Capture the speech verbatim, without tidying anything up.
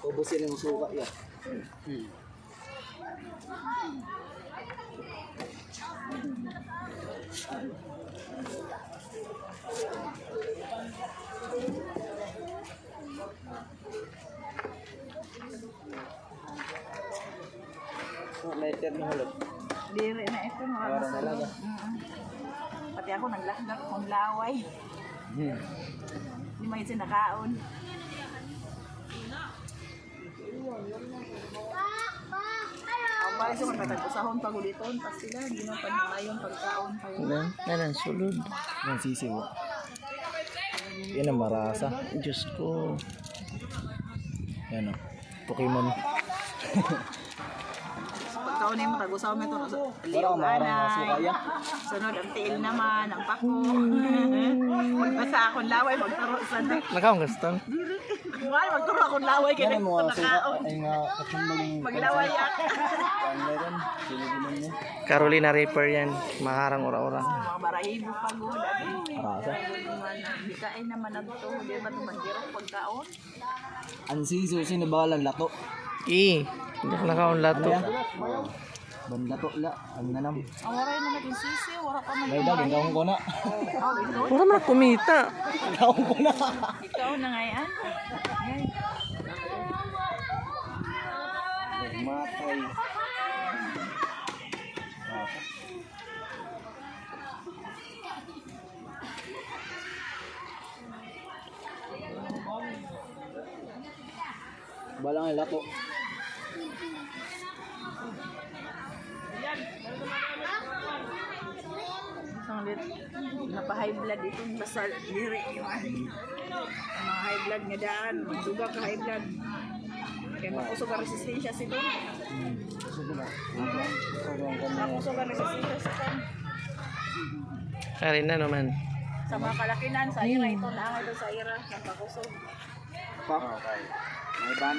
Ubos ini an suka, ya. Hmm. Oh, later na hulog. Diri na ito, mga Wala na kasulod. Lang, ah. Mm-mm. Pati ako, naglakdak akon laway. Hmm. Di man ito nakaon. Ang bali sa mga tag-usahon pa gud iton, pa sila, di man pa namayon pagkaon pa yun. Wala, wala, sulod. Ang sisiw. Yan ang marasa. Diyos ko. Yan o. Pokemon. Pagkaon na yung tag-usaw mo ito. Parang marang na suka yan. Sunod, ang tiil naman, ang pako. Magbasa akong laway, magturo sa Nakaon ka, Stan? Wala, magturo akong laway, kaya Yan ang mga suka. Ay nga, kachumbang. Maglaway yan. Ano rin? Sino din yun? Carolina Reaper yan. Maharang ura-ura. Mga barahibo pa gud. Marasa. Di kain naman ang to. Di ba ito magkirok pagkaon? Ang sisiw, sino ba walang lato? Eh, hindi ko nakaon lato. Ano yan? Banlato la, ang nanam. Ang waray na naging sisiw, wala pa man May daging, kaon ko na. Oh, ito. Wala man kumita. Kaon ko na. Ikaw na ngayon. Matay. Balang ilato. Isang lit-, napa-high blood ito. Basta diri yung ano. Ang mga high blood nga daan, magduga ka high blood. Kaya makusog ang resistensya sito. Hmm. Makusog ang resistensya sito. Ari na naman. Sa mga kalakinan, sa ira, ito na ang ito sa ira, nagpakusog. Pa? Okay. May bana.